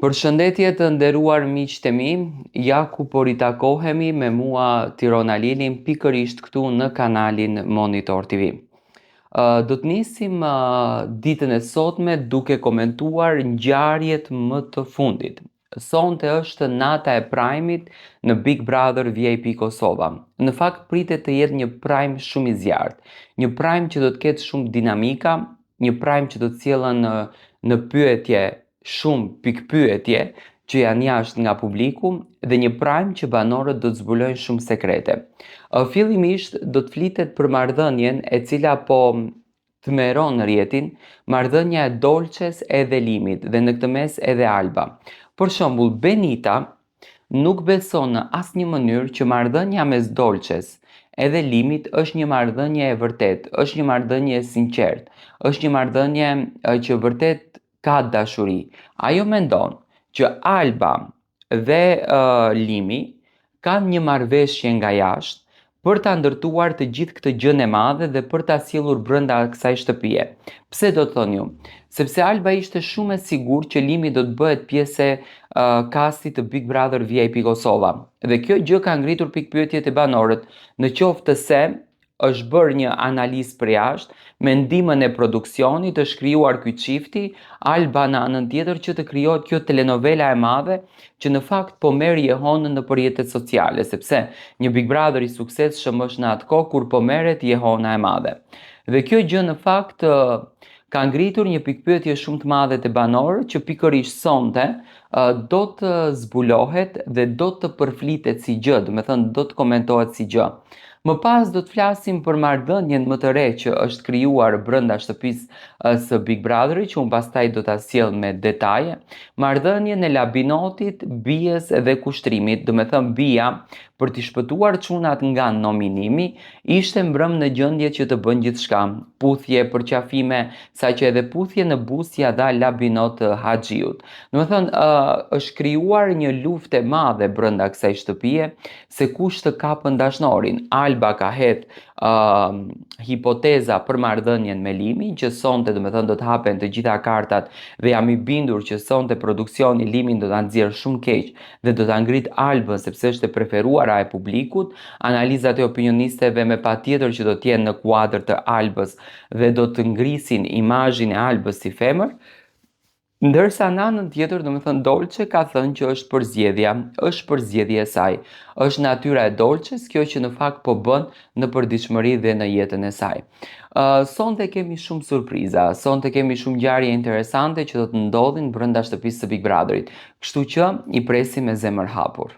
Përshëndetje të nderuar miqtë e mi, ja ku po ritakohemi me mua Tiron Alilin pikërisht këtu në kanalin Monitor TV. Do të nisim ditën e sotme duke komentuar ngjarjet më të fundit. Sonte është nata e prime-it në Big Brother VIP Kosova. Në fakt pritet të jetë një prime shumë i zjarrtë, një prime që do të ketë shumë dinamika, një prime që do të sjellë në në pyetje shumë pikëpyetje që janë jashtë nga publiku dhe një prime që banorët do të zbulojnë shumë sekrete. Fillimisht do të flitet për marrëdhënien e cila po tmerron rrjetin, marrëdhënia e Dolçes edhe Limit dhe në këtë mes edhe Alba. Për shembull, Benita nuk beson në asnjë mënyrë që marrëdhënia mes Dolçes edhe Limit është një marrëdhënie e vërtetë, është një marrëdhënie e sinqertë, është një marrëdhënie që vërtet ka dashuri. Ajo mendon që Alba dhe uh, Limi kanë një marrëveshje nga jashtë për ta ndërtuar të gjithë këtë gjënë e madhe dhe për ta sjellur brenda kësaj shtëpie. Pse do të thoni ju? Sepse Alba ishte shumë e sigurt që Limi do të bëhet pjesë e uh, kastit të Big Brother VIP Kosova. Dhe kjo gjë ka ngritur pikëpyetje te banorët, në qoftë se është bërë një analizë për jashtë, me ndihmën e produksionit është krijuar ky çifti, Alba në anën tjetër që të krijohet kjo telenovela e madhe që në fakt po merr jehonën nëpër rrjetet sociale, sepse një Big Brother i suksesshëm është në atë kohë kur po merret jehona e madhe. Dhe kjo gjë në fakt ka ngritur një pikëpyetje shumë të madhe te banorët që pikërisht sonte do të zbulohet dhe do të përflitet si gjë, domethënë do të komentohet si gjë. Më pas do të flasim për marrëdhënien më të re që është krijuar brenda shtëpisë së Big Brotherit, që unë pastaj do ta sjell me detaje. Marrëdhënien e Labinotit, Bijës dhe Kushtrimit, domethënë Bija për t'i shpëtuar çunat nga nominimi, ishte mbrëmë në gjendje që të bën gjithçka, puthje, përqafime, saqë edhe puthje në buzë ia dha Labinot Haxhiut. Domethënë, është krijuar një luftë e madhe brenda kësaj shtëpie se kush të kapën dashnorin. Alba ka hedh uh, hipoteza për marrëdhënien me Limin, që sonte domethënë do të hapen të gjitha kartat dhe jam i bindur që sonte produksioni Limin do ta nxjerrë shumë keq dhe do ta ngrit Albën sepse është e preferuara e publikut, analizat e opinionisteve me patjetër që do të jenë në kuadër të Albës dhe do të ngrisin imazhin e Albës si femër, Ndërsa në anën tjetër, domethënë Dolce ka thënë që është përzgjedhja, është përzgjedhje e saj. Është natyra e Dolces kjo që në fakt po bën në përditshmëri dhe në jetën e saj. Uh, sonte kemi shumë surpriza, sonte kemi shumë ngjarje interesante që do të ndodhin brenda shtëpisë së Big Brotherit. Kështu që i presim me zemër hapur.